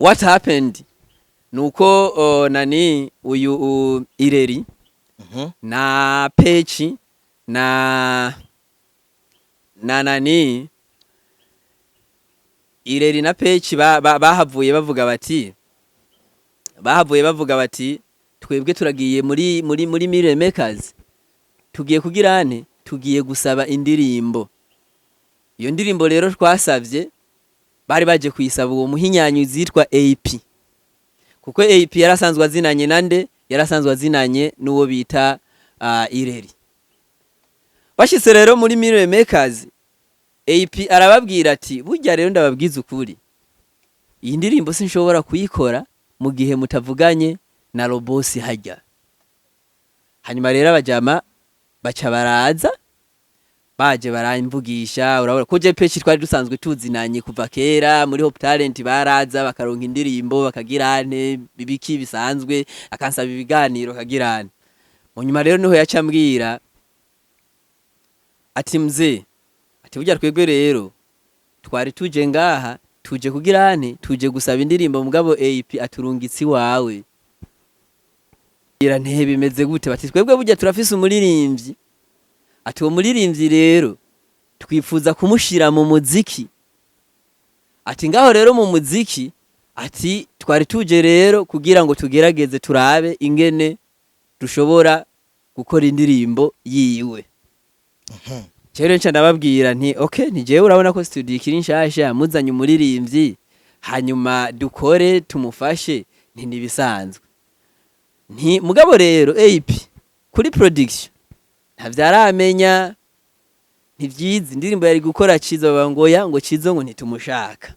What happened nuko nani uyu Ireri na Peci na nani, Ireri na Peci bahavuye bavuga bati, twebwe turagiye muri Mille Makers, tugiye kugira ane, tugiye gusaba indirimbo. Iyo ndirimbo rero twasavye, bari baje kuyisaba uwo muhinyanyuzi yitwa AP, kuko AP yarasanzwe azinanye nande, yarasanzwe azinanye n'uwo bita Ireri. Bashitse rero muri Mille Makers, AP arababwira ati: "Burya rero ndababwiza ukuri, iyi ndirimbo sinshobora kuyikora mu gihe mutavuganye na Robosi hajya." Hanyuma rero abajama baca baraza, baje baramvugisha. Urabona ko je Peci twari dusanzwe tuzinanye kuva kera muri Hope Talent, baraza bakaronka indirimbo, bakagirane bibiki bisanzwe, akansaba ibiganiro akagirane. Mu nyuma rero niho yaca ambwira ati: "Mzee," ati, "burya twebwe rero twari tuje ngaha, tuje kugirane, tuje gusaba indirimbo, mugabo AP aturungitse iwawe." Ira ntehe bimeze gute? Bati: "Twebwe burya turafise umuririmbyi," ati, "uwo muririmbyi rero twifuza kumushira mu muziki," ati, "ngaho rero mu muziki," ati, "twari tuje rero kugira ngo tugerageze turabe ingene dushobora gukora indirimbo yiwe." Rero nca ndababwira nti: "Okay, ni jewe urabona ko studio ikiri nshasha, muzanye umuririmbyi hanyuma dukore tumufashe, nti nibisanzwe." Nti mugabo rero AP kuri production ntavyaramenya, ntivyizi indirimbo yari gukora Cizo. Baba ngo ya ngo Cizo ngo ntitumushaka.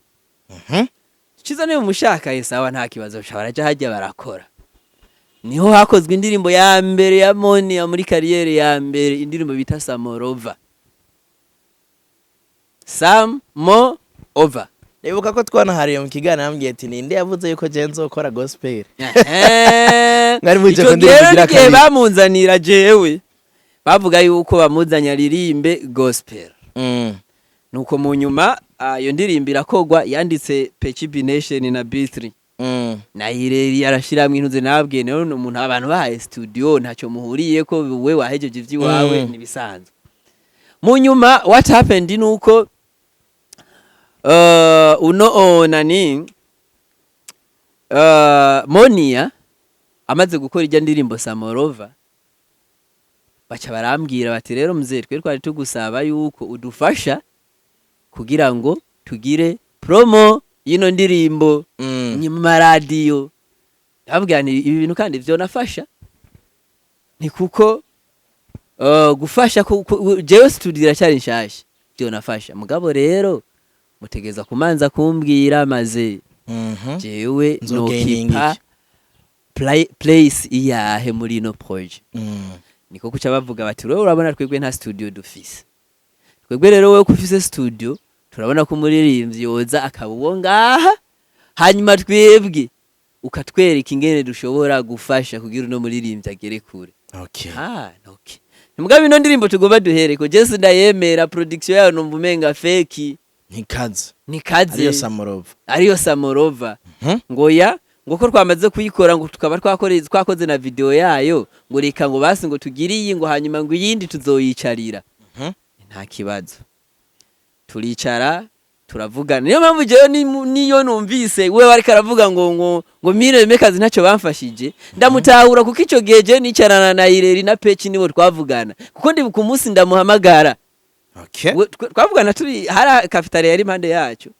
Cizo niba umushaka ye, sawa, nta kibazo. Baraja hajya barakora, niho hakozwe indirimbo ya mbere ya Monia muri carrière ya mbere, indirimbo bita Samorova, Sam Mo Over. Nibuka ko twanahariye mu kiganiro, ambwiye ati: "Ninde yavuze yuko je nzokora gospel?" Mwari muje Ico ku ndirimbo gihe igira n'igihe kabiri. bamunzanira jewe, bavuga yuko bamuzanye aririmbe gospel. Nuko mu nyuma iyo ndirimbo irakogwa, yanditse Pechi Bination na B3 na Ireri arashiramwo intuze. Nababwiye rero umuntu abantu bahaye studio ntacyo muhuriye ko we wahejeje ivy'iwawe. Nibisanzwe. Mu nyuma what happened nuko uno nani Monia amaze gukora ijya ndirimbo Samorova, baca barambwira bati: "Rero mzee, twe twari tugusaba yuko udufasha kugira ngo tugire promo y'ino ndirimbo ni mu maradiyo." Ndababwira nti: "Ibi bintu kandi vyonafasha, ni kuko gufasha jewe studio iracyari nshasha, vyonafasha, mugabo rero mutegeza kumanza kumbwira maze jewe Nzogaininga nokipa iki? Place iyahe muri ino projet." Niko kuca bavuga bati: "Rero urabona twebwe nta studio dufise, twebwe rero wewe ko ufise studio, turabona ko umuririmbyi yoza akaba uwo ngaha, hanyuma twebwe ukatwereka ingene dushobora gufasha kugira uno muririmbyi agere kure." Ah, okay. Mugabo ino ndirimbo tugomba duhereko, je sindayemera, production yayo numva umenga fake. Ntikaze. Nikaze. Ariyo Samorova. Ariyo Samorova. Ngo ya ngo ko twamaze kuyikora, ngo tukaba twakoze na video yayo, ngo reka ngo basi ngo tugire iyi, ngo hanyuma ngo iyindi tuzoyicarira. Nta kibazo, turicara turavugana. Niyo mpamvu jewe niyo numvise we ariko aravuga ngo Mire Mekazi ntacyo bamfashije, ndamutahura, kuko ico gihe jewe nicarana na Ireri na Peci, nibo twavugana, kuko ndi ku munsi ndamuhamagara. Twavugana turi hari cafétéria yari impande yacu,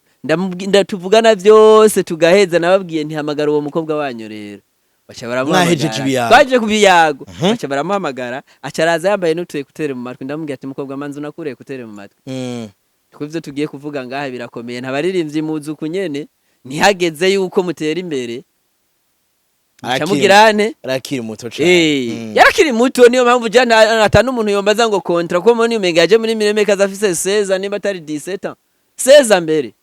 tuvugana byose tugaheza. Nababwiye ntihamagara uwo mukobwa wanyu rero, baca baramuhamagara. Mwahejeje ibiyago. Twaje ku biyago, baca baramuhamagara, aca araza yambaye n'utu écouteurs mu matwi. Ndamubwira ati: "Mukobwa, manza unakure écouteurs mu matwi, kuko ivyo tugiye kuvuga ngaha birakomeye. Ntabaririmbyi muzi uku nyene, ntihageze yuko mutera imbere." Camugirane. Arakiri muto cane. Yarakiri muto, niyo mpamvu je ata n'umuntu yombaza ngo contrat, ko muri umenga yaje muri Mireme kaza afise 16 nimba atari 17 ans, 16 mbere.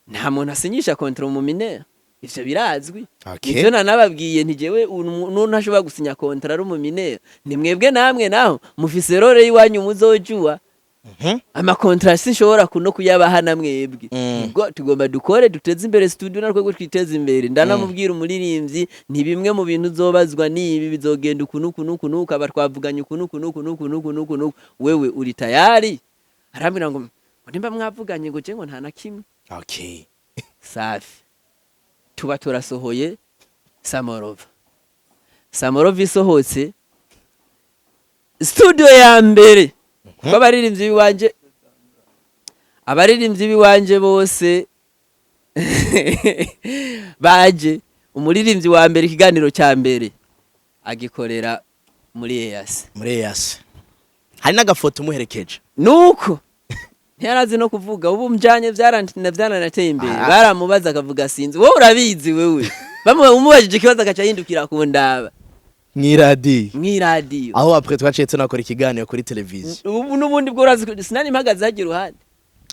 Nta muntu asinyisha contrat mu mineur, ivyo birazwi. Nivyo nanababwiye nti jewe umuntu ntashobora gusinya contrat ari umu mineur, ni mwebwe namwe naho mufise role y'iwanyu muzojuwa. Ama contrat sinshobora kuno kuyabaha na mwebwe. Ubwo tugomba dukore, duteze imbere studio, natwe twiteze imbere. Ndanamubwira umuririmbyi nti bimwe mu bintu uzobazwa nibi, bizogenda uku nuku nuku nuku, aba twavuganye uku nuku nuku nuku nuku nuku nuku, wewe uri tayari? Arambwira ngo nimba mwavuganye, ngo je ngo nta na kimwe. Safi, tuba turasohoye Samorova. Samorova isohotse, studio ya mbere, kuko abaririmbyi biwanje bose baje, umuririmbyi wa mbere ikiganiro cya mbere agikorera muri EAC. Muri EAC hari n'agafoto umuherekeje. Nuko ntiyarazi no kuvuga. Ubu mjanye byaranateye imbere. Baramubaza akavuga sinzi, wowe urabizi wewe. Bamwe umubajije ikibazo agaca ahindukira ku ndaba. Mw'iradiyo. Mw'iradiyo. Aho après twaciye tunakora ikiganiro kuri televiziyo. Ubu n'ubundi bwo urazi sinari mpagaze hagira iruhande.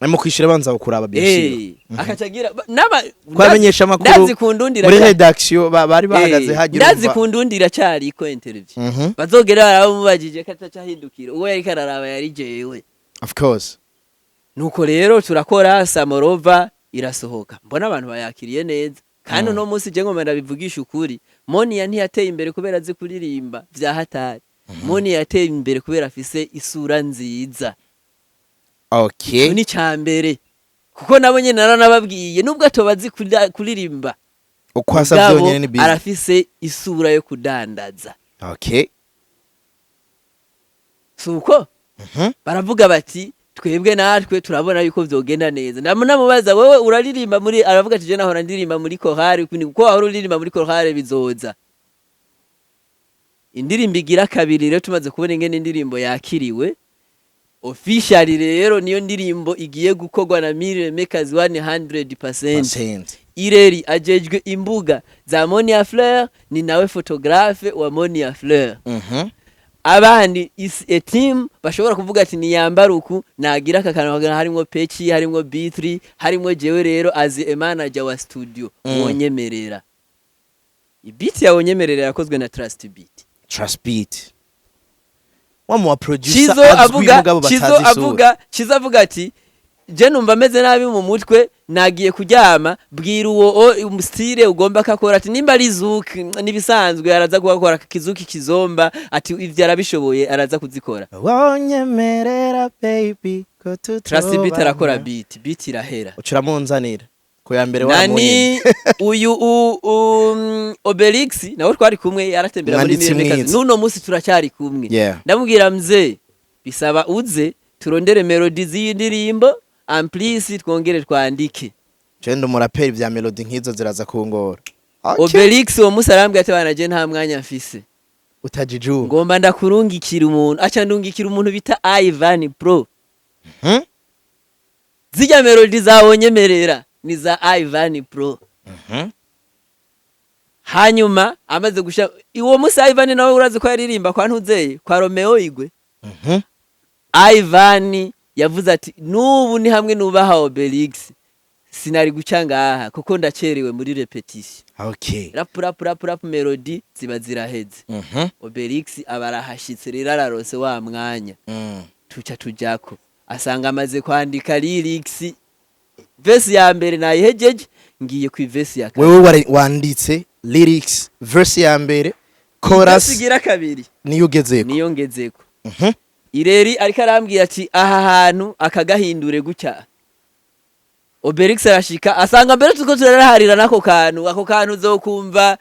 Mu kwishura banza kuraba bien sûr. Akaca agira naba Twamenyesha amakuru ndazi ku ndundi muri rédaction bari bahagaze hagira. Ndazi ku ndundi iracyari ko interview bazogera barabamubajije ko ataca ahindukira, uwo yariko araraba yari jewe. Of course. Nuko rero turakora Samorova, irasohoka, mbona abantu bayakiriye neza. Kandi uno munsi je ngoma ndabivugisha ukuri, Monia ntiyateye imbere kubera azi kuririmba vya hatari. Monia yateye imbere kubera afise isura nziza. Ico ni ca mbere, kuko nabo nyene naranababwiye, nubwo atoba azi kuririmba, Uko asa mugabo vyonyene ni busy. arafise isura yo kudandaza. Si uko? Baravuga bati twebwe natwe turabona yuko vyogenda neza. Ndamunamubaza, wewe uraririmba muri? Aravuga ati je nahora ndirimba muri chorale. Kuko wahora uririmba muri chorale, bizoza. Indirimbo igira kabiri rero, tumaze kubona ingene indirimbo yakiriwe officially, rero niyo ndirimbo igiye gukorwa na Mille Makers 100%. Percent. Ireri ajejwe imbuga za Monia Fleur, ni nawe photographe wa Monia Fleur. Abandi is a team, bashobora kuvuga ati niyambara uku, nagira aka kantu, harimwo Peci, harimwo B3, harimwo jewe rero as a manager wa studio. Wonyemerera, beat yawe nyemerera yakozwe na Trust Beat. Trust Beat wa mu producer Chizo azwi, avuga mugabo Chizo batazi isura. avuga, Chizo avuga ati je numva ameze nabi mu mutwe, nagiye kuryama, bwira uwo style ugomba kakora, ati nimba ari zuki nibisanzwe araza kuhakora kizuki kizomba, ati ivyo arabishoboye, araza kuzikora. Wonyemerera baby ko Trust Beat arakora tutobana. beat irahera. Ucura munzanira ku ya mbere. Nani Waramunyene. uyu Obelix nawe twari kumwe, yaratembera muri Umwanditsi Mille Makers. mwiza. Nuno munsi turacyari kumwe. Ndamubwira mzee, bisaba uze turondere melody z'iyi ndirimbo, en plus twongere twandike. Je ndi umuraperi, vya melody nk'izo ziraza kungora. Okay. Obelix uwo munsi arambwira ati bana, je nta mwanya mfise. Utajijuka. Ngomba ndakurungikira umuntu, aca ndungikira umuntu bita Ivan Pro. Zijya melody zawonyemerera ni za Ivan Pro. Hanyuma amaze gusha uwo munsi, Ivan nawe urazi ko yaririmba kwa Ntuzeye, kwa Romeo Igwe. Ivan yavuze ati nubu ni hamwe nubaha Obelix, sinari guca ngaha kuko ndacerewe muri répétition. Rap rap rap rap, melody ziba ziraheze. Obelix aba arahashitse rero, ararose wa mwanya. Tuca tujako, asanga amaze kwandika lyrics, verse ya mbere nayihejeje, ngiye ku verse ya kabiri. Wewe wanditse lyrics, verse ya mbere, Verse chorus. igira kabiri. Niyo ugezeko. Niyo ngezeko. Ireri ariko arambwira ati aha hantu akagahindure gutya. Obelix arashika asanga mbere tuko turaraharira nako kantu, ako kantu uzokumva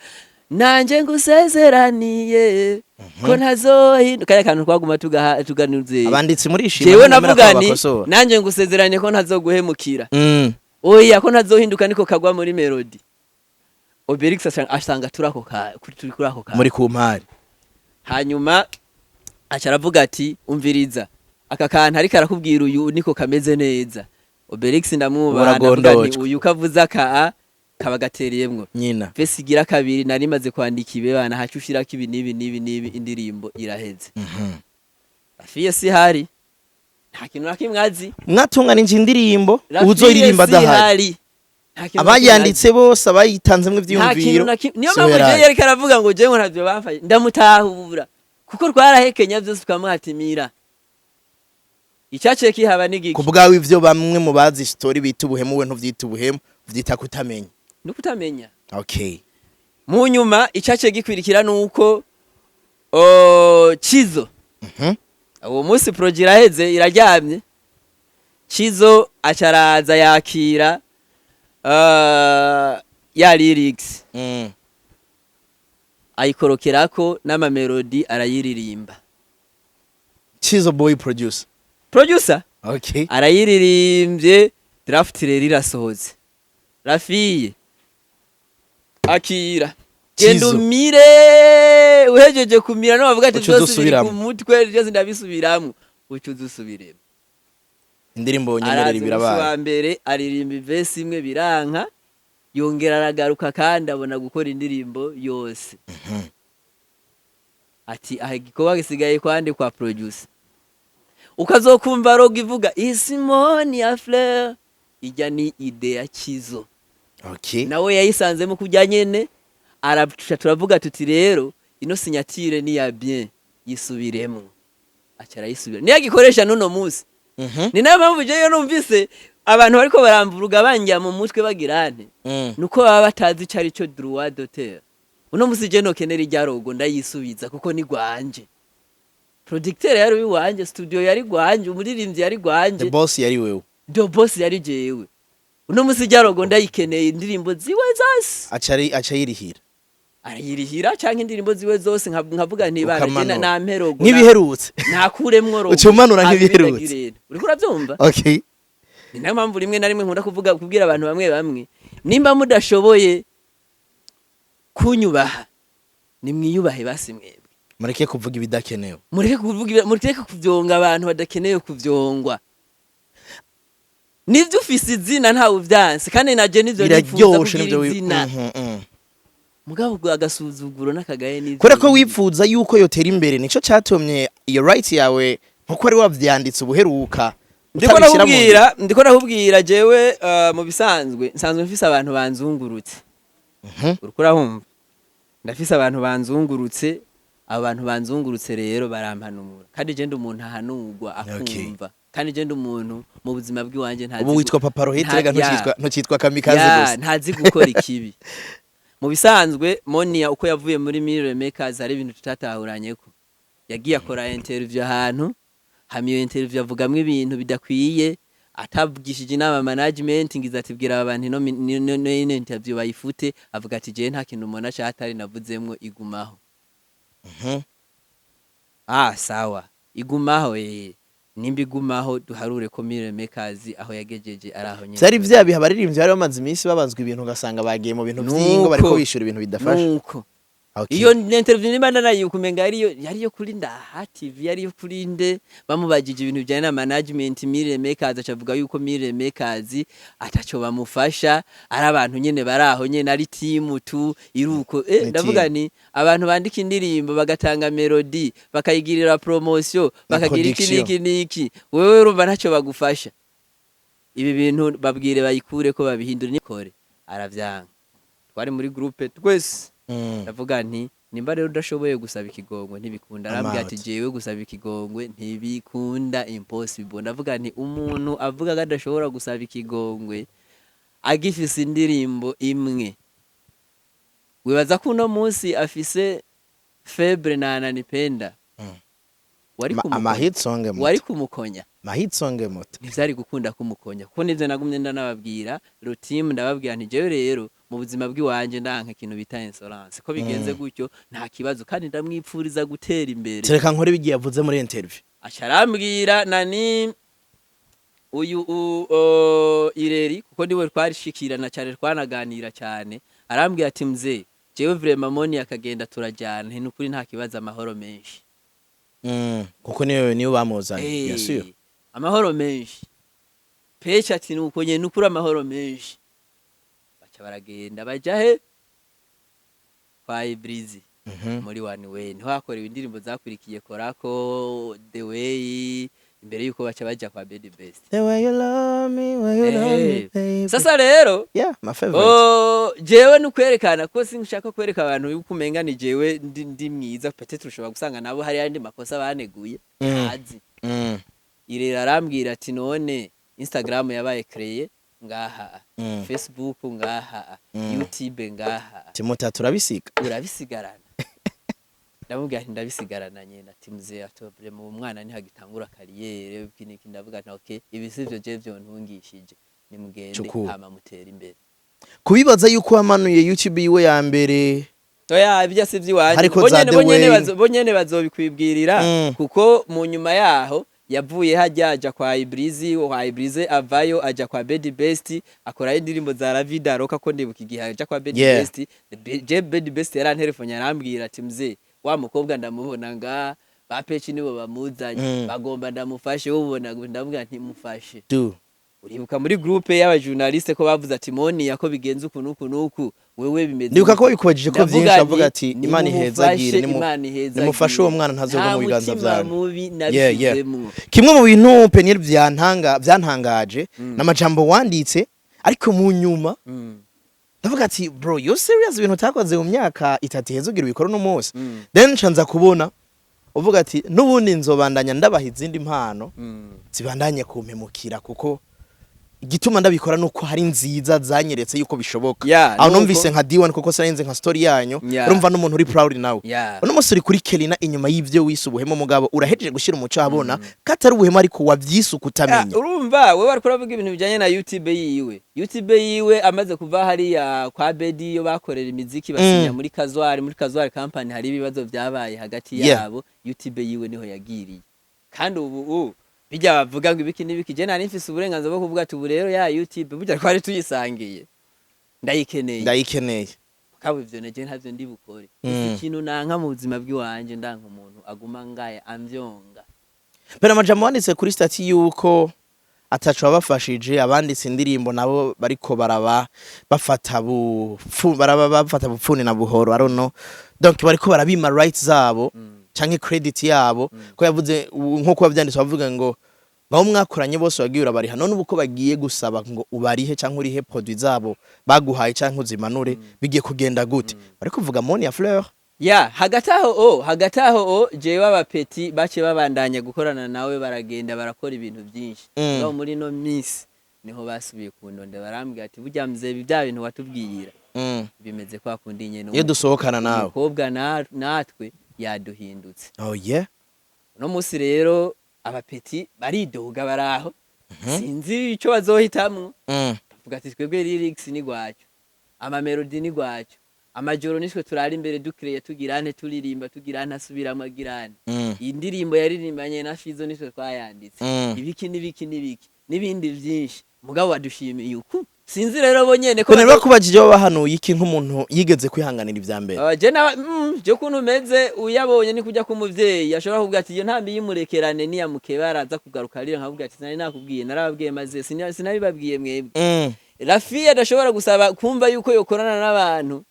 nanje ngusezeraniye ko ntazohinduka, kaya kantu twaguma tugaha tuganuze. Abanditsi murishima. Jewe ntimwemera ko navuga ni babakosora. Nanje ngusezeraniye ko ntazoguhemukira, oya, ko ntazohinduka, niko kagwa muri melody. Obelix asanga turi ako ka turi kuri ako kantu. Muri ku mpari. Hanyuma aca aravuga ati umviriza aka kantu, ariko arakubwira uyu niko kameze neza. Obelix ndamwubaha, ndavuga nti Uragondojwe. uyu kavuze aka a kaba gatereyemwo. Nyina. Verse igira kabiri nari maze kwandika ibebana, haca ushirako ibi n'ibi n'ibi n'ibi, indirimbo iraheze. Rafiye si hari nta kintu na kimwe azi. Mwatunganije indirimbo Rafiye uzoyiririmba si adahari. hari nta kintu na kimwe azi. Abayanditse bose, abayitanzemwo Nta kintu ivyiyumviro, na kimwe. Niyo siwe mpamvu yarari. jewe yariko aravuga ngo jewe ngo ntavyo bamfashe, ndamutahura kuko twarahekenya vyose tukamuhatimira. Icyaciye kihaba n'igiki? Ku bwawe, ivyo bamwe mu bazi story bita ubuhemu, we ntuvyita ubuhemu, uvyita kutamenya. No kutamenya. Mu nyuma icyaciye gikwirikira nuko Chizo, uwo munsi projet iraheze, iraryamye. Chizo acaraza yakira ya lyrics, ayikorokerako n'amamelodi, arayiririmba. Chizo Boy producer. Producer. Arayiririmbye, draft rero irasohotse. Rafiye akira, genda. Chizo. Umire, uhejeje kumira no bavuga ati Uca byose biri udusubiramwo. ku mutwe, byose ndabisubiramwo, uca udusubiremo. Indirimbo nyemerera. Araza umunsi Birabaye. wa mbere aririmba iverse imwe, biranka, yongera aragaruka kandi abona gukora indirimbo yose. Ati aha igikorwa gisigaye kwande kwa producer. Ukazokumva logo ivuga Isimoni ya Fleur, ijya ni idée ya Chizo. Nawe yayisanzemo kujya nyene araca. Turavuga tuti rero ino signature ni ya bien, yisubiremo. Aca arayisubira, niyo agikoresha n'uno munsi. Ni nayo mpamvu jewe numvise abantu bariko baramvuruga banjya mu mutwe bagira nte, nuko baba batazi ico ari cyo droit d'auteur. Uno musi je nokenera irya logo, ndayisubiza kuko ni gwanje. Producteur yari uwanje, studio yari gwanje, umuririmbyi yari gwanje. The boss yari wewe. The boss yari jewe. Uno musi irya logo ndayikeneye, indirimbo ziwe zose, Aca yirihira. Arayirihira canke indirimbo ziwe zose nkavuga nti bana je Ukamanura. nampe logo. Nk'ibiherutse. Nakuremwo logo. Uca umanura nk'ibiherutse. Hanyuma uriko uravyumva. Ni nayo mpamvu rimwe na rimwe nkunda kuvuga, kubwira abantu bamwe bamwe: nimba mudashoboye kunyubaha, nimwiyubahe basi mwebwe. Mureke kuvuga ibidakenewe. Mureke kuvuga mureke kuvyonga abantu badakeneye kuvyongwa. Nivyo, ufise izina, ntawe uvyanse, kandi naje nivyo nifuza Biraryoshe. kugira Nivyo izina. Mugabo ubwo agasuzuguro n'akagaye n'ivyo. Kubera ko wipfuza yuko yotera imbere, nico catumye iyo right yawe, nkuko wari wavyanditse ubuheruka, Ndiko utabishyira mu ngiro. ndiko nakubwira jewe, mu bisanzwe nsanzwe mfise abantu banzungurutse. Uriko urahumva, ndafise abantu banzungurutse. Abo bantu banzungurutse rero barampanura, kandi je ndi umuntu ahanurwa akumva, kandi je ndi umuntu mu buzima bw'iwanje ntazi Ubu witwa Papa Rohit. Rega ntucitwa Kamikaze gusa. Ntazi gukora ikibi. Mu bisanzwe Monia uko yavuye muri Mire Makers, hari ibintu tutatahuranyeko. Yagiye akora interview ahantu, hama iyo interview avugamwo ibintu bidakwiye, atavugishije inama management. Ngize ati bwira aba bantu ino interview bayifute. Avuga ati jewe nta kintu mbona catari navuzemwo, igumaho. Ah, sawa, igumaho. Nimba igumaho, duharure ko Mire Makers aho yagejeje ari aho nyene. Vyari vya bihe abaririmbyi bari bamaze iminsi babazwa ibintu, ugasanga bagiye mu bintu vy'ingo, bariko bishura ibintu bidafasha. Nuko iyo interview nimba narayibuka, umenga yariyo kuri Ndaha TV, yariyo kuri nde, bamubajije ibintu bijyanye na management Mire Makers, acavuga yuko Mire Makers ataco bamufasha, ari abantu nyene bari aho nyene, ari team tu iruko. Ni Ndavuga team. ni abantu bandika indirimbo, bagatanga melody, bakayigirira promotion, Na bakagira iki production. niki niki, wewe urumva ntacyo bagufasha. Ibi bintu babwire bayikure ko babihindure nikore, aravyanga. Twari muri groupe twese. Ndavuga nti nimba rero udashoboye gusaba ikigongwe ntibikunda. Arambwira ati Amahoro. jewe gusaba ikigongwe ntibikunda, impossible. Ndavuga nti umuntu avuga ko adashobora gusaba ikigongwe agifise indirimbo imwe, wibaza ko uno munsi afise Febre na Ananipenda, wari kumukonya? Amahit song moto. Wari kumukonya? Amahit song moto. Ntivyari gukunda kumukonya, kuko nivyo nagumye ndanababwira rutimu. Ndababwira nti jewe rero mu buzima bw'iwanje ndanka ikintu bita insolence. Ko bigenze gutyo nta kibazo, kandi ndamwipfuriza gutera imbere. Tereka nkore bigiye yavuze muri interview. Aca arambwira nani uyu Ireri, kuko niwe twarishikirana cyane, twanaganira cyane. Arambwira ati mzee, jewe vraiment Moni akagenda turajyana, nti nukuri nta kibazo, amahoro menshi. Kuko niyo bamuzanye, bien sûr. Amahoro menshi. Pecha ati nuko nyene, nukuri amahoro menshi. Baca baragenda, baja he? Kwa Ibrizi, muri One Way, niho hakorewe indirimbo zakurikiye Korako, The Way, imbere yuko baca baja kwa Bedi Best. The way you love me, way you love me, baby. Sasa rero, Yeah, my favorite. oh, jewe nukwerekana ko sinshaka kwereka abantu yuko umenga ni jewe ndi mwiza. Peut-être ushobora gusanga nabo hari andi makosa baneguye ntazi. Irera arambwira ati: "None Instagram yabaye créée ngaha, Facebook ngaha, YouTube ngaha." Timota turabisiga. "Urabisigarana?" Ndamubwira nti: "Ndabisigarana nyene." Ati: "Mzee atobre mu mwana ntihagitangura carrière iki niki." Ndavuga nti: "Okay, ibi sivyo je vyontungishije, nimugende." Cukura. Hama mutera imbere. Kubibaza yuko wamanuye YouTube yiwe ya mbere. Oya, ibyo si iby'iwanyu. Hariko Bo za nyene The bo nyene Way. bo nyene bazobikwibwirira, kuko mu nyuma yaho yavuye hajya aja kwa Ibrizi, kwa Ibrize avayo aja kwa Bedi Best, akorayo indirimbo za Ravida Roka. Ko ndibuka igihe aja kwa Bedi Best, je Bedi Best yarantelefone arambwira ati: "Mzee, wa mukobwa ndamubona nga ba peci nibo bamuzanye, bagomba ndamufashe, ubona?" Ndamubwira nti: "Mufashe." Du. Uribuka muri groupe y'abajournaliste ko bavuze ati: "Moni ko bigenze uku nuku nuku, wewe bimeze Ndibuka ko gute?" bikubajije ko Ndavuga vyinshi nti, avuga ati Imana ihezagire, Imana ihezagire. Nimufashe uwo mwana ntazogwa Nta mu biganza mutima vyanyu. mubi nabishizemwo. Kimwe mu bintu Peniel byantangaje n'amajambo wanditse, ariko mu nyuma ndavuga ati: "Bro, you serious? Ibintu utakoze mu myaka 3 iheze ugira ubikora uno munsi?" Then nca kubona uvuga ati: "N'ubundi nzobandanya ndabaha izindi mpano zibandanye kumpemukira, kuko igituma ndabikora nuko hari nziza zanyeretse yuko bishoboka." Aho numvise nka D1, kuko sinarinze nka story yanyu. Urumva n'umuntu uri proud nawe. Uno munsi uri kuri Kelina inyuma y'ivyo wise ubuhemu, mugabo urahejeje gushira umuco ahabona ko atari ubuhemu, ariko wavyise ukutamenya. Urumva wewe ariko uravuga ibintu bijanye na YouTube yiwe. YouTube yiwe amaze kuva hariya kwa Bedi iyo bakorera imiziki, basinya muri Kazwari, muri Kazwari company hari ibibazo vyabaye hagati yabo. YouTube yiwe niho yagiriye, kandi ubu bijya bavuga ngo ibiki n'ibiki, je nari mfise uburenganzira bwo kuvuga ati: "Ubu rero ya YouTube burya twari tuyisangiye, ndayikeneye." Ndayikeneye. Kabo ivyo neje ntavyo ndi bukore. Ikintu nanka mu buzima bw'iwanje, ndanka umuntu aguma ngaye amvyonga. Mbere amajambo wanditse kuri statut yuko ataco wabafashije, abanditse indirimbo nabo bariko baraba bafata bupfu, baraba bafata bupfuni na buhoro, I don't know, donc bariko barabima rights zabo canke credit yabo, ko yavuze nkuko wavyanditse bavuga ngo babo mwakoranye bose wagiye urabariha, none ubu ko bagiye gusaba ngo ubarihe canke urihe produit zabo baguhaye canke uzimanure, bigiye kugenda gute? Bariko kuvuga Monia Fleur. Ya, hagati aho o jewe abapeti bace babandanya gukorana nawe, baragenda barakora ibintu byinshi. Mugabo muri no minsi niho basubiye kundonda, barambwira ati: "Burya mzee, bya bintu watubwira bimeze kwa kundi nyene." Iyo dusohokana nawe. Umukobwa natwe yaduhindutse. Oh yeah. Uno munsi rero abapeti baridoga baraho, sinzi ico bazohitamwo. Bavuga ati: "Twebwe lyrics ni gwacu, ama melody ni gwacu, amajoro nitwe turara imbere dukreye, tugirane, turirimba, tugirane, asubiramwo, agirane. Iyi ndirimbo yaririmbanye na Fizo nitwe twayanditse, ibiki n'ibiki n'ibiki n'ibindi byinshi, mugabo wadushimiye uku." Sinzi rero bo nyene ko Ko bakubajije bahanuye iki nk'umuntu yigeze kwihanganira ivya mbere? Je na je kuntu meze, uyabonye ni kujya k'umuvyeyi ashobora kuvuga ati: "Iyo ntambi yimurekerane niyamukeba araza kugaruka arira." Nkavuga ati: "Sinari nakubwiye, narababwiye maze sinabibabwiye mwebwe." Rafi adashobora gusaba kumva yuko yokorana n'abantu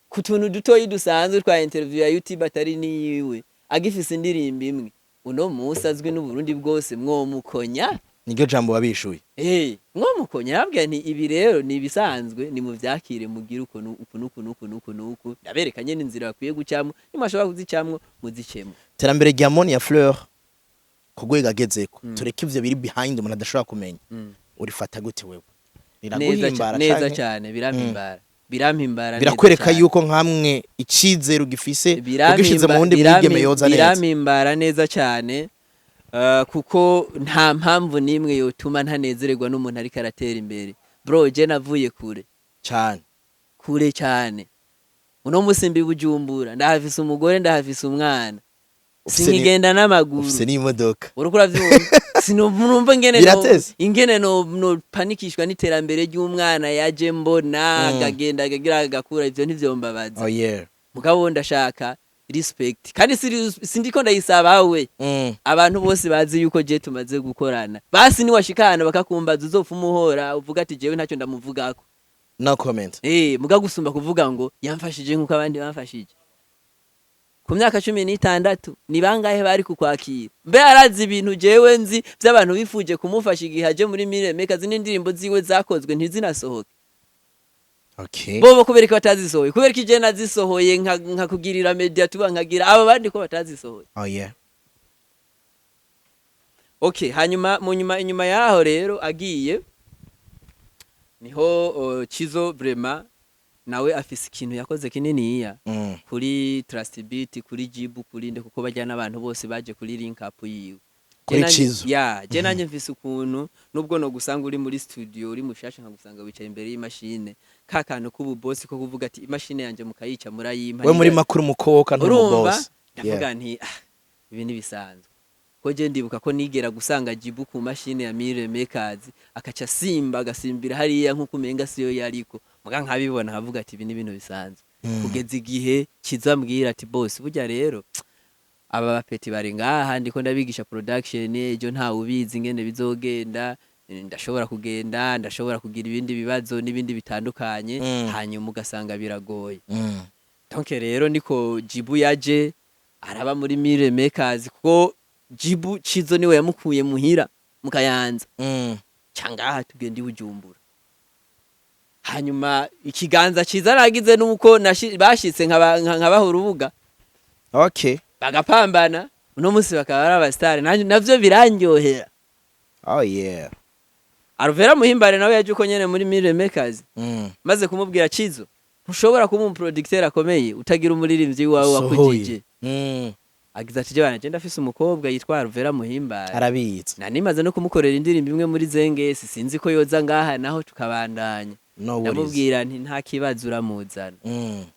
ku tuntu dutoyi dusanzwe twa interview ya YouTube atari niyiwe, agifise indirimbo imwe, uno munsi azwi n'Uburundi bwose, mwomukonya? Niryo jambo wabishuye? Eh, mwomukonya? Yabwiye nti: "Ibi rero ni ibisanzwe, ni muvyakire, mugire uku uku nuku nuku nuku nuku." Ndabereka nyene inzira bakwiye gucamwo, nimwashobora kuzicamwo muzicemo. Iterambere rya Monia Fleur ku rwego agezeko, tureke ivyo biri behind umuntu adashobora kumenya, urifata gute wewe? Neza Riraguhimbara neza canke? Cyane, birampimbara, birampimbara neza Birakwereka cane. yuko nkamwe icizere ugifise, ugishize mu wundi mwigeme yoza neza. Birampimbara neza cyane, kuko nta mpamvu n'imwe yotuma ntanezererwa n'umuntu ariko aratera imbere. Bro, je navuye kure. Cyane. Kure cyane. Uno musi mbi Bujumbura, ndahafise umugore, ndahafise umwana. Sinkigenda n'amaguru. Ufise n'imodoka. Uriko uravyumva? Sinumva ingene Birateze. Ingene no panikishwa n'iterambere ry'umwana yaje mbona, akagenda akagira agakura, ivyo ntivyombabaza. Oh yeah. Mugabo ndashaka respect, kandi sindiko ndayisaba we. Abantu bose bazi yuko je tumaze gukorana, basi niwashikana bakakumbaza, uzopfa umuhora uvuga ati: "Jewe ntacyo ndamuvugako." No comment. Eh, muga gusumba kuvuga ngo yamfashije nkuko abandi bamfashije ku myaka 16, ni bangahe bari kukwakira? Mbe arazi ibintu jewe nzi by'abantu bifuje kumufasha igihe aje muri Miremeka, zindi ndirimbo ziwe zakozwe ntizinasohoke? Okay. Bobo kubera ko batazisohoye, kubera ko ije nazisohoye nkakugirira media tuba nkagira abo bandi ko batazisohoye. Oh yeah. Okay, hanyuma mu nyuma, inyuma yaho rero agiye, niho Chizo vraiment nawe afise ikintu yakoze kininiya kuri Trust Beat, kuri Jibu, kuri nde, kuko bajyana abantu bose baje kuri link up yiwe. Kuri Chizo. Ya, je nanje mfise ukuntu nubwo no gusanga uri muri studio uri mushasha, nkagusanga wicaye imbere y'imashine, ka kantu k'ubu boss ko kuvuga ati imashine yanje mukayica murayimpa. We muri makuru mukoka Urumva, ntumuboss. ndavuga nti ah, ibi nibisanzwe, ko je ndibuka ko nigera gusanga Jibu ku mashine ya Mire Makers, akaca simba agasimbira hariya nkuko umenga siyo yariko, muga nkabibona nkavuga ati ibi ni ibintu bisanzwe, kugeza igihe kizambwira ati boss, burya rero aba bapeti bari ngaha ndiko ndabigisha production, ejo ntawe ubizi ingene bizogenda, ndashobora kugenda, ndashobora kugira ibindi bibazo n'ibindi bitandukanye, hanyuma ugasanga biragoye. Donc rero niko Jibu yaje araba muri Mire Makers, kuko Jibu Chizo niwe yamukuye muhira mu Kayanza cangaha tugenda i Bujumbura. Hanyuma ikiganza ciza nagize nuko bashitse nkabaha urubuga, bagapambana, uno munsi bakaba ari abasitari. Nanje navyo birandyohera. Oh yeah. Alvera Muhimbare nawe yaje uko nyene muri Mire Makers. Maze kumubwira, Chizo, ntushobora kuba umuproducteur akomeye utagira umuririmbyi wawe Sohoye. wakujije. Agize ati je bana ndafise umukobwa yitwa Alvera Muhimbare, Arabizi. na nimaze no kumukorera indirimbo imwe muri Zengesi, sinzi ko yoza ngaha naho tukabandanya. No worries. Ndamubwira nti nta kibazo, uramuzana.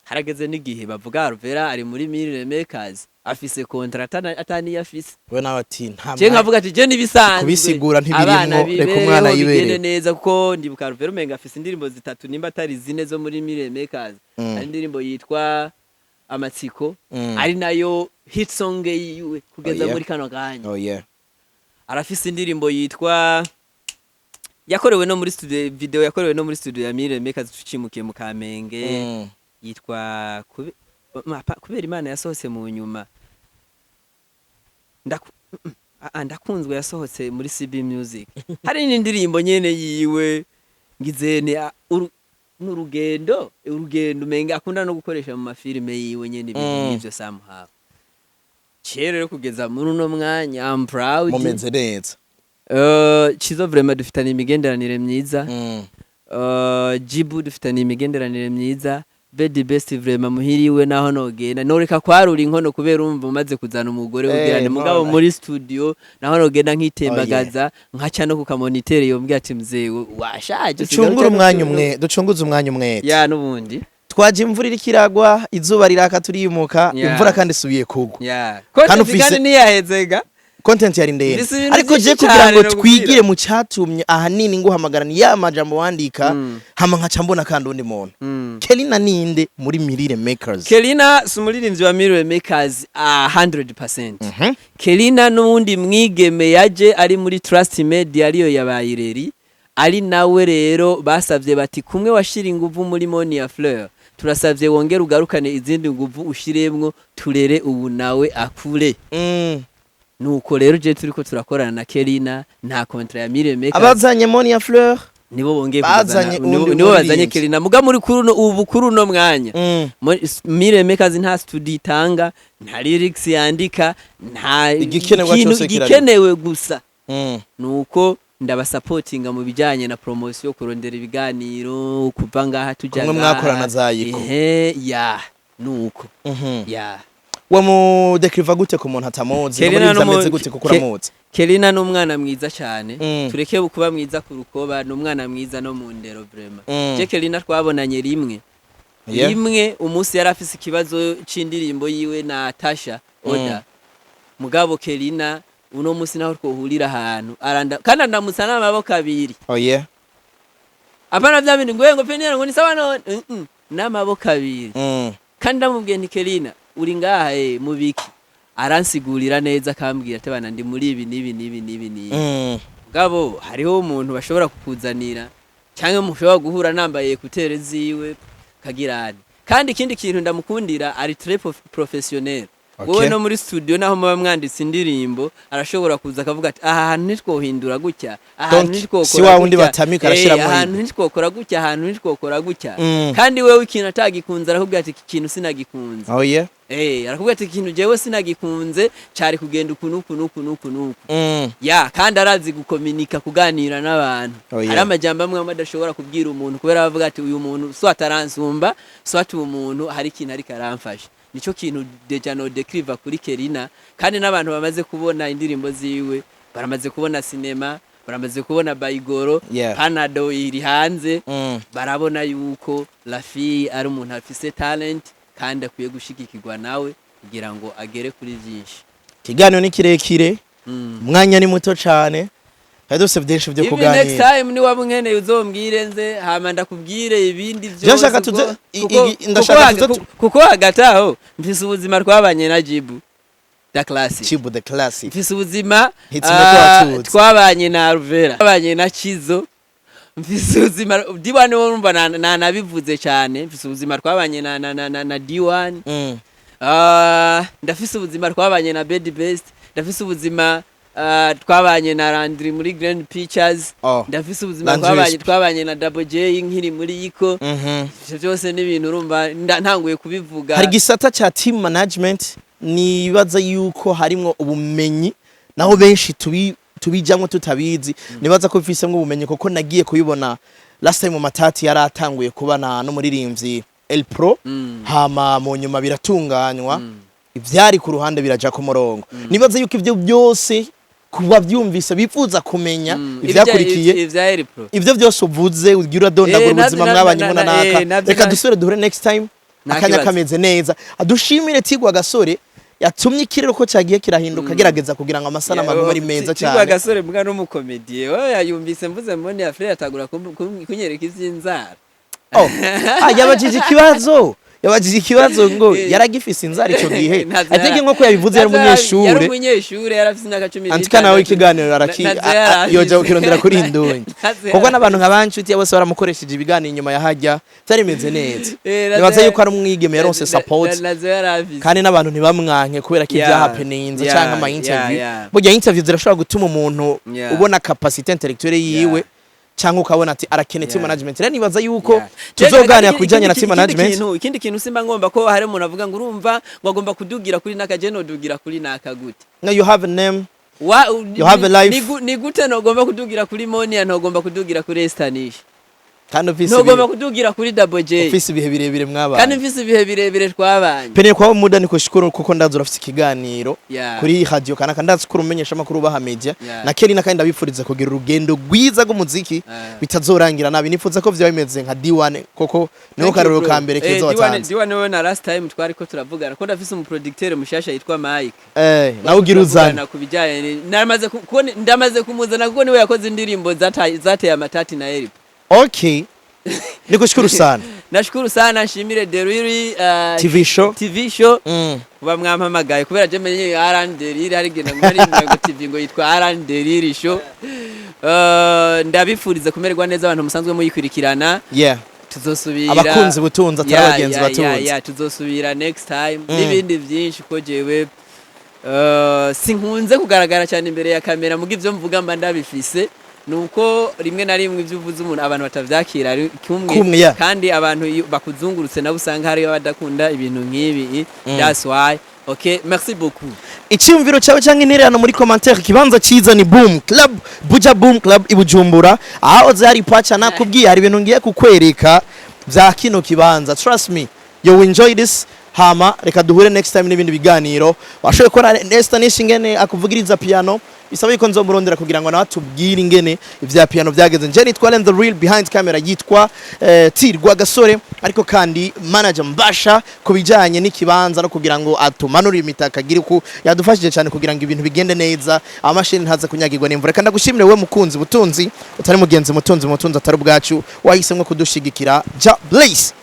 Harageze n'igihe bavuga Alvera ari muri Mire Makers, afise contrat ataniyo afise. We nawe ati nta Je nkavuga ati je nibisanzwe. Kubisigura ntibirimwo, Abana reka umwana bibereho, yibereho. bigende neza, kuko ndibuka Alvera umenga afise indirimbo zitatu nimba atari zine zo muri Mire Makers. Hari indirimbo yitwa Amatsiko, ari nayo hit song yiwe kugeza muri kano kanya. Oh yeah. Arafise indirimbo yitwa yakorewe no muri studio, video yakorewe no muri studio ya Mire Makers tucimukiye mu Kamenge, yitwa Kubera Imana, yasohotse mu nyuma. Ndakunzwe yasohotse muri CB Music. Hari n'indirimbo nyene yiwe ngizene n'urugendo, urugendo umenga akunda no gukoresha mu mafilime yiwe nyene, ibintu nk'ivyo somehow. Kera rero kugeza muri uno mwanya I'm proud. Mumeze neza. Chizo vraiment dufitanye imigenderanire myiza. Jibu dufitanye imigenderanire myiza. Bedi Best vraiment muhiriwe naho nogenda noreka kwarura inkono, kubera umva umaze kuzana umugore ubwirane, mugabo none. muri studio naho nogenda nkitembagaza, nkaca no kukamonitere yombwira ati mzee washaje. Ducungure umwanya umwe, ducunguze umwanya umwete. Ya, n'ubundi. Twaje imvura iriko iragwa, izuba riraka, turimuka, imvura kandi isubiye kugwa. Ya, Kandi kandi ufise- ntiyahezega. Content yari ndende, Mfise ibintu ariko je vyinshi kugira cane ngo nokubwira. twigire mu catumye ahanini nguhamagara ni ya majambo wandika, hama nkaca mbona kandi undi muntu. Kelina ninde muri Mirire Makers? Kelina si umuririmbyi wa Mirror Makers 100%. Kelina n'uwundi mwigeme yaje ari muri Trust Media, ariyo yabaye ireri, ari nawe rero basavye bati kumwe washira inguvu muri Monia Fleur, turasavye wongere ugarukane izindi nguvu ushiremwo, turere ubu nawe akure. Nuko rero je turiko turakorana na Kelina, nta contrat ya Mirror Makers. Abazanye Monia Fleur. Nibo bongeye Bazanye kuzana, uwundi nibo bazanye muririmbyi. Kelina, muga muri kuri ubu, kuri uno mwanya, Mirror Makers nta studio itanga, nta lyrics yandika, nta Igikenerwa ikintu cose kirarimo. igikenewe gusa nuko ndabasapotinga mu bijyanye na promotion, kurondera ibiganiro, kuva ngaha tujya Kumwe ngaha. mwakorana za Yiko. Ehe, ya, nuko ya. Wa mu dekriva gute ku muntu atamuzi? Kelina Muri ameze gute kuko uramuzi? Kelina ni umwana mwiza cyane. Tureke kuba mwiza ku rukoba, ni umwana mwiza no mu ndero vraiment. Je Kelina twabonanye rimwe, rimwe umunsi yari afise ikibazo c'indirimbo yiwe na Tasha Oda. Mugabo Kelina uno munsi naho twohurira ahantu aranda kandi andamutsa n'amaboko abiri. Oh yeah. Apana vya bindi ngo penera ngo ni sawa none. N'amaboko abiri. Kandi ndamubwiye nti Kelina uri ngaha mubiki, aransigurira neza, akambwira ati bana ndi muri ibi n'ibi n'ibi n'ibi n'ibi. Mugabo hariho umuntu bashobora kukuzanira cyangwa mushobora guhura nambaye écouteurs ziwe kagirane. Kandi ikindi kintu ndamukundira, ari très professionnel. Wowe no muri studio, naho muba mwanditse indirimbo, arashobora kuza akavuga ati: "Aha hantu ntitwohindura gutya, aha hantu Donc, ntitwokora si wa wundi gutya. batamika arashiramwo Ahantu ibi. ntitwokora gutya, ahantu ntitwokora gutya." Kandi wewe ikintu atagikunze, arakubwira ati: "Iki kintu sinagikunze." Oh yeah. Arakubwira ati: "Ikintu jewe sinagikunze, cari kugenda uku nuku nuku nuku nuku." Ya, kandi arazi gukominika, kuganira n'abantu. Oh, yeah. Hari amajambo amwe amwe adashobora kubwira umuntu, kubera bavuga ati: "Uyu muntu soit aransumba, soit uyu muntu hari ikintu ariko aramfasha." Nico kintu déjà no décriva kuri Kerina. Kandi n'abantu bamaze kubona indirimbo ziwe, baramaze kubona sinema, baramaze kubona Bayigoro, Panado iri hanze, barabona yuko la fille ari umuntu afise talent kandi akwiye gushigikirwa nawe kugira ngo agere kuri byinshi. Ikiganiro ni kirekire, umwanya ni muto cyane, hari dufise byinshi byo Even next kuganira. time ni waba unkeneye, uzombwire nze, hama ndakubwire ibindi Je nshaka byose. tuze ndashaka tuze Kuko hagati aho mfise ubuzima twabanye na Jibu da Classic. Chibu the Classic. Mfise ubuzima Ntitume ko watutse. twabanye na Alvera, twabanye na Chizo. Mfise ubuzima D1 wo urumva nanabivuze cyane. Mfise ubuzima twabanye na D1. Ndafise ubuzima twabanye na Bed Best. Ndafise ubuzima twabanye na Landry muri Grand Pictures. Oh. Ndafise ubuzima Landry twabanye Resp. twabanye na Double J nkiri muri Iko. Ivyo byose ni ibintu urumva ntanguye kubivuga. Hari igisata cya team management, nibaza yuko harimwo ubumenyi, naho benshi tubijamwo tutabizi. Nibaza ko bifisemwo ubumenyi, kuko nagiye kubibona last time mu matati yari atanguye kubana n'umuririmbyi El Pro, hama mu nyuma biratunganywa, ivyari ku ruhande biraja ku murongo. Nibaza yuko ivyo byose kuba byumvise bifuza kumenya ivyakurikiye. Ivya El Pro. Ivyo byose uvuze, ugira uradondagura ubuzima mwabanye na naka. Reka dusubire duhure next time, Nta akanya kibazo. kameze neza. Adushimire Tigwa Gasore yatumye ikirere ko cyagiye kirahinduka, agerageza kugira ngo amasanamu agume ari meza Tigwa cyane. Gasore mbwa n'umukomediye we, yayumvise mvuze mbone ya frère, atagura kunyereka ivy'inzara. Oh. Ah, yabajije ikibazo ngo yaragifise inzara ico gihe. I think nko yabivuze yari Ntavyo umunyeshure. Yari umunyeshure, yari afise imyaka 16. Antuka nawe ikiganiro araki Ntavyo yari afise. yoja kukirondera kuri Indonyi, Ntavyo kuko yari n'abantu nka banshuti bose baramukoresheje ibiganiro inyuma ya hajya, byari bimeze neza. Nibaza yuko ari umwigeme yaronse support, Ntavyo yari afise. kandi n'abantu ntibamwanke kubera ko ibyahapeninze canke ama interview. Burya interview zirashobora gutuma umuntu ubona capacité intellectuelle yiwe, cyangwa ukabona ati arakeneye team management. Rero nibaza yuko tuzoganira ku bijyanye na team management. Ikindi kintu, simba ngomba ko hari umuntu avuga ngo urumva ngo agomba kudugira kuri naka, je nodugira kuri naka gute? No, you have a name. You have a life. Ni gute ntugomba kudugira kuri Monia, ntugomba kudugira kuri Estanish, Kandi ufise ntugomba kudugira kuri Double J? Ufise ibihe birebire mwabaye. Kandi mfise ibihe birebire twabanye. Pene kwa muda ni kushukuru, kuko ndazi urafise ikiganiro kuri radio kanaka, ndazi ko umenyesha amakuru baha media na Kelly, kandi ndabifuriza kugira urugendo rwiza rw'umuziki bitazorangira nabi. Nifuza ko vyaba bimeze nka D1, koko niho Thank you, karorero bro. ka mbere keza D1 watanze. D1 wewe na last time twari ko turavugana ko ndafise umuproducteur mushasha yitwa Mike. Nawe ugira uzane. Turavugana ku bijyanye ndamaze kumuzana, kuko niwe yakoze indirimbo zateye amatati na Eric. Okay, nikushukuru sana. Nashukuru sana, nshimire Deriri TV show. TV show kuba mwampamagaye, kubera je menye Aran Deriri hari genda muri ngo TV ngo yitwa Aran Deriri show. Ndabifuriza kumererwa neza abantu musanzwe muyikurikirana. Tuzosubira. Abakunzi butunzi, atari abagenzi batunzi. Ya, tuzosubira next time n'ibindi byinshi, ko jewe sinkunze kugaragara cyane imbere ya kamera, muga ivyo mvuga mba ndabifise. Nuko rimwe na rimwe ibyo uvuze umuntu abantu batavyakira ari kumwe, Kumwe, yeah. kandi abantu iyo bakuzungurutse nabo usanga hariyo badakunda ibintu nk'ibi. That's why. Okay, merci beaucoup. Icyumviro cyawe cyangwa intererano muri commentaire. Ikibanza cyiza ni Boom Club, Buja Boom Club i Bujumbura, aho hari pacha. Nakubwiye hari ibintu ngiye kukwereka bya kino kibanza. Trust me, you will enjoy this. Hama reka duhure next time n'ibindi biganiro. Washoboye kubona Esther Nish ingene akuvugiriza piano, bisaba yuko nzomurondera kugira ngo nawe atubwire ingene ivya piano byageze. Nje nitwa Len the Real, behind camera yitwa Tirwa Gasore, ariko kandi manager Mbasha ku bijyanye n'ikibanza no kugira ngo atumanure imitaka, agire uku yadufashije cyane kugira ngo ibintu bigende neza, amashini ntaze kunyagirwa n'imvura. Kandi ndagushimire we mukunzi butunzi utari mugenzi mutunzi, mutunzi atari ubwacu, wahisemo kudushigikira. Ja Blaze.